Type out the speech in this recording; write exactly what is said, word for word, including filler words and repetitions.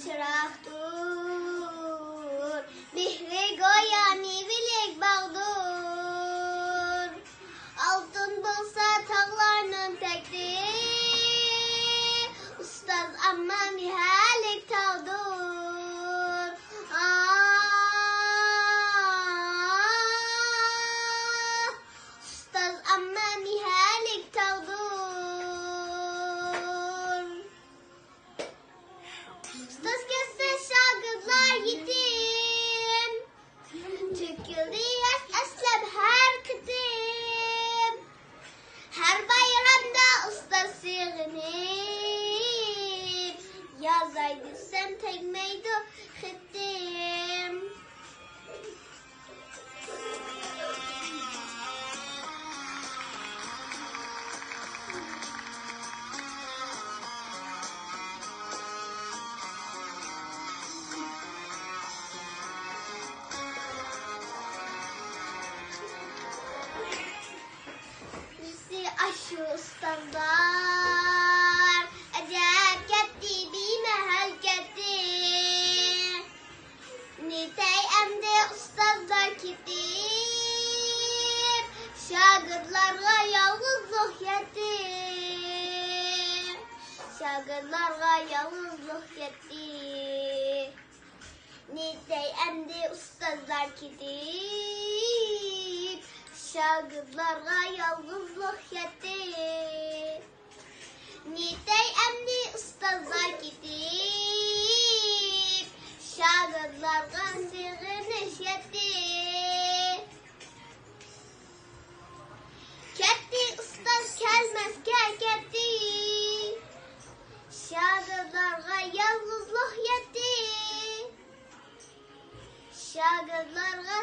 چىراغدۇر، مېھرى گويا مېۋىلىك باغدۇر. ئالتۇن بولسا تاغلارنىڭ تەكتى، ئۇستاز ئامما مېھەللىك تاغدۇر. ئا، ئۇستاز ئامما مېھەللىك تاغدۇر. ئۇستاز كەتسە شاگىرتلار يېتىم، تۆكۈلدى ياش ئەسلەپ ھەر قېتىم. ھەر بايرامدا ئۇستاز سېغىنىپ، يازاي دېسەم تەگمەيدۇ خېتىم. بىزنى ئاشۇ ئۇستازلار ئەجەب كەتتى، بىمەھەل كەتتى. نېتەي ئەمدى ئۇستازلار كېتىپ، شاگىرتلارغا يالغۇزلۇق يەتتى. شاگىرتلارغا يالغۇزلۇق يەتتى. نېتەي ئەمدى ئۇستازلار كېتىپ، شاگىرتلارغا يالغۇزلۇق يەتتى. نېتەي ئەمدى ئۇستازلار كېتىپ، شاگىرتلارغا سېغىنىش يەتتى. كەتتى ئۇستاز كەلمەسكە كەتتى، شاگىرتلارغا يالغۇزلۇق يەتتى. شاگىرتلارغا